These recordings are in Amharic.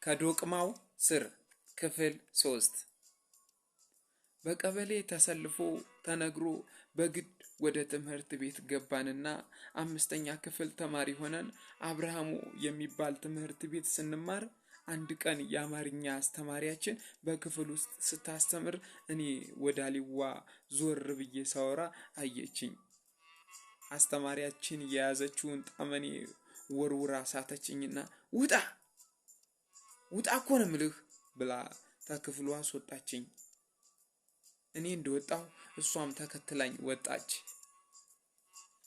ከዶቅማው ስር ክፍል 3። በቀበሌ ተሰልፎ ተነግሮ በግድ ወደ ትምህርት ቤት ገባንና 5ኛ ክፍል ተማሪ ሆነን አብርሃሙ የሚባል ትምህርት ቤት ስንማር አንድ ቀን የአማርኛ አስተማሪያችን በክፍል ውስጥ ስታስተምር እኔ ወደ አሊዋ ዞር ብዬ ሳወራ አየችኝ። አስተማሪያችን የያዘችውን ጠመኔ ወርውራ ሳተችኝና ውጣ ውጣ እኮ ነው የምልህ ብላ ተክፍሉ አስወጣችኝ። እኔ እንደወጣሁ እሷም ተከትላኝ ወጣች።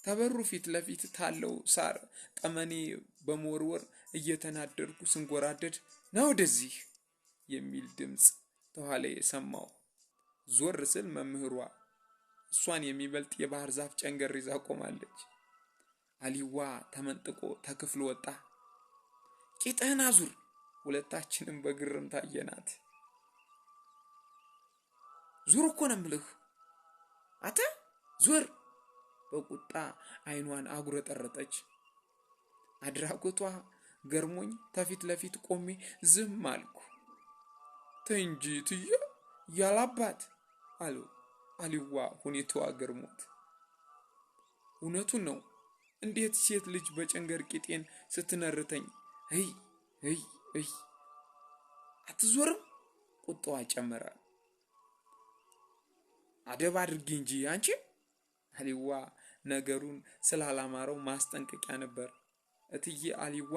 ተበሩ ፊት ለፊት ታለው ሳር ጠመኔ በመወርወር እየተናደድኩ ስንጎራደድ ና ወደዚህ የሚል ድምፅ ተኋላዬ ሰማሁ። ዞር ስል መምህሯ እሷን የሚበልጥ የባህር ዛፍ ጨንገር ይዛ ቆማለች። አሊዋ ተመንጥቆ ተክፍሉ ወጣ። ቂጥህን አዙር። ሁለታችንም በግርምት አየናት። ዙር እኮ ነው የምልህ አተ ዙር። በቁጣ አይኗን አጉረጠረጠች። አድራጎቷ ገርሞኝ ተፊት ለፊት ቆሜ ዝም አልኩ። ተይ እንጂ ትዬ ያላባት አሉ አሊዋ ሁኔታዋ ገርሞት። እውነቱን ነው። እንዴት ሴት ልጅ በጨንገር ቂጤን ስትነርተኝ እይ እይ እይ አትዞርም? ቁጣዋ ጨመረ። አደብ አድርጊ እንጂ አንቺ። አሊዋ ነገሩን ስላላማረው ማስጠንቀቂያ ነበር። እትዬ አሊዋ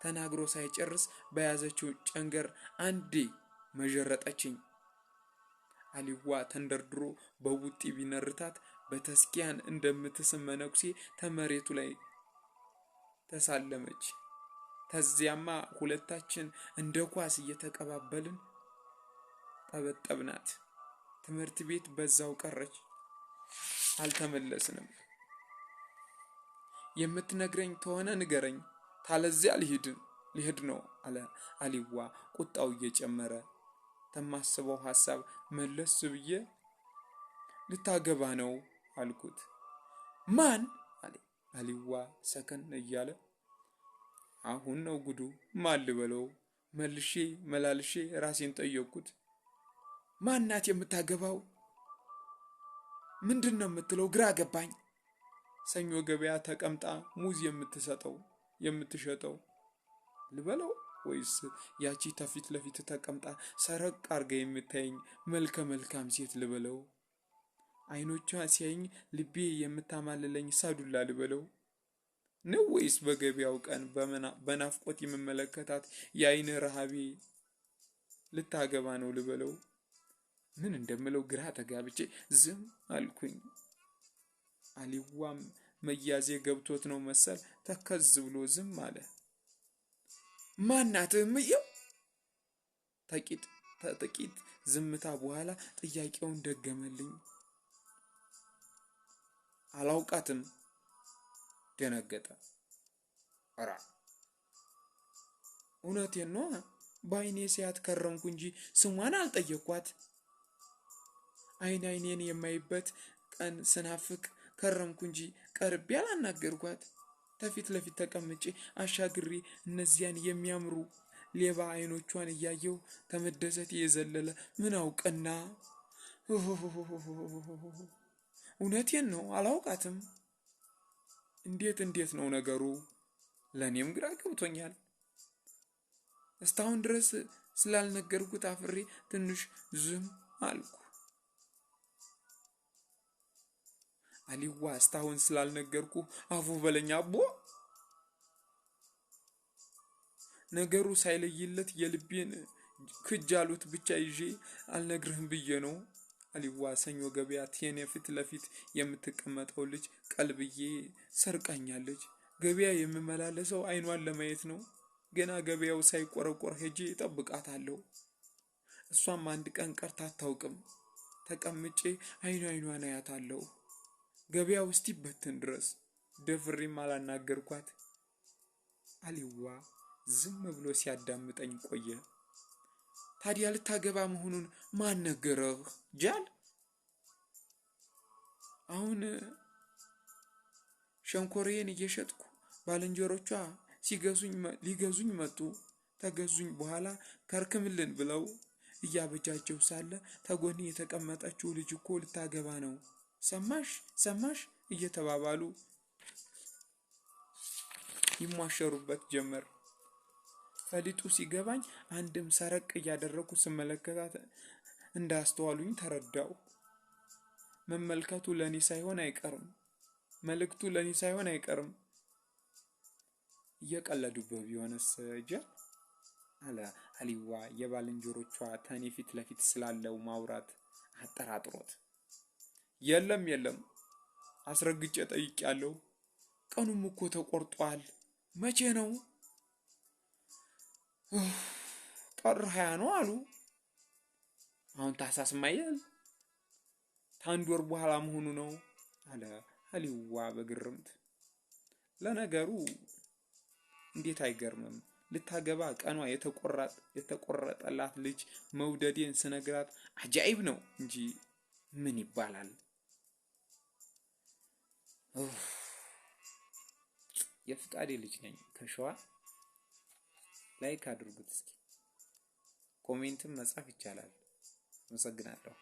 ተናግሮ ሳይጨርስ በያዘችው ጨንገር አንዴ መዠረጠችኝ። አሊዋ ተንደርድሮ በቡጢ ቢነርታት በተስኪያን እንደምትስም መነኩሴ ተመሬቱ ላይ ተሳለመች። ተዚያማ ሁለታችን እንደ ኳስ እየተቀባበልን ጠበጠብናት። ትምህርት ቤት በዛው ቀረች፣ አልተመለስንም። የምትነግረኝ ከሆነ ንገረኝ፣ ታለዚያ ልሂድ ነው አለ አሊዋ ቁጣው እየጨመረ። ተማስበው ሐሳብ መለስ ብዬ ልታገባ ነው አልኩት። ማን አለ አሊዋ ሰከን እያለ። አሁን ነው ጉዱ፣ ማን ልበለው? መልሼ መላልሼ ራሴን ጠየቅኩት። ማናት የምታገባው? ምንድን ነው የምትለው? ግራ ገባኝ። ሰኞ ገበያ ተቀምጣ ሙዝ የምትሸጠው ልበለው ወይስ ያቺ ተፊት ለፊት ተቀምጣ ሰረቅ አርጋ የምታየኝ መልከ መልካም ሴት ልበለው? አይኖቿ ሲያይኝ ልቤ የምታማልለኝ ሳዱላ ልበለው ነው ወይስ በገበያው ቀን በናፍቆት የምመለከታት የአይን ረሃቤ ልታገባ ነው ልበለው? ምን እንደምለው ግራ ተጋብቼ ዝም አልኩኝ። አሊዋም መያዜ ገብቶት ነው መሰል ተከዝ ብሎ ዝም አለ። ማናት እምየው? ተጥቂት ዝምታ በኋላ ጥያቄውን ደገመልኝ። አላውቃትም። ደነገጠ። ኧረ እውነቴን ነዋ። በአይኔ ሲያት ከረምኩ እንጂ ስሟን አልጠየኳት። አይን አይኔን የማይበት ቀን ስናፍቅ ከረምኩ እንጂ ቀርቤ አላናገርኳት። ተፊት ለፊት ተቀምጬ አሻግሬ እነዚያን የሚያምሩ ሌባ አይኖቿን እያየሁ ተመደሰት የዘለለ ምን አውቅና። እውነቴን ነው፣ አላውቃትም። እንዴት እንዴት ነው ነገሩ? ለእኔም ግራ ገብቶኛል። እስካሁን ድረስ ስላልነገርኩት አፍሬ ትንሽ ዝም አልኩ። አሊዋ እስካሁን ስላልነገርኩ አፉ በለኛ አቦ። ነገሩ ሳይለይለት የልቤን ክጃሉት ብቻ ይዤ አልነግርህም ብዬ ነው። አሊዋ ሰኞ ገበያ ቴኔ ፊት ለፊት የምትቀመጠው ልጅ ቀልብዬ ሰርቃኛለች። ገበያ የምመላለሰው አይኗን ለማየት ነው። ገና ገበያው ሳይቆረቆር ሄጄ እጠብቃታለሁ። እሷም አንድ ቀን ቀርታ አታውቅም። ተቀምጬ አይኗ አይኗን አያታለሁ። ገበያው እስቲበትን ድረስ ደፍሬም አላናገርኳት። አሊዋ ዝም ብሎ ሲያዳምጠኝ ቆየ። ታዲያ ልታገባ መሆኑን ማን ነገረህ ጃል? አሁን ሸንኮሬን እየሸጥኩ ባልንጀሮቿ ሊገዙኝ መጡ። ተገዙኝ በኋላ ከርክምልን ብለው እያበጃጀው ሳለ ተጎኔ የተቀመጠችው ልጅ እኮ ልታገባ ነው፣ ሰማሽ ሰማሽ እየተባባሉ ይሟሸሩበት ጀመር። ፈሊጡ ሲገባኝ አንድም ሰረቅ እያደረኩ ስመለከታት እንዳስተዋሉኝ ተረዳው። መመልከቱ ለኔ ሳይሆን አይቀርም፣ መልእክቱ ለኔ ሳይሆን አይቀርም። እየቀለዱብህ ቢሆንስ እጀ አለ አሊዋ የባልንጀሮቿ ተኔ ፊት ለፊት ስላለው ማውራት አጠራጥሮት። የለም የለም፣ አስረግጬ ጠይቄያለሁ። ቀኑም እኮ ተቆርጧል። መቼ ነው? ጥር 20 ነው አሉ። አሁን ታህሳስ ማየል ታንድ ወር በኋላ መሆኑ ነው አለ አሊዋ በግርምት። ለነገሩ እንዴት አይገርምም? ልታገባ ቀኗ የተቆረጠላት ልጅ መውደዴን ስነግራት አጃኢብ ነው እንጂ ምን ይባላል? የፍቃዴ ልጅ ነኝ ከሸዋ። Like አድርጉት እስኪ፣ comment ም መጻፍ ይቻላል። አመሰግናለሁ።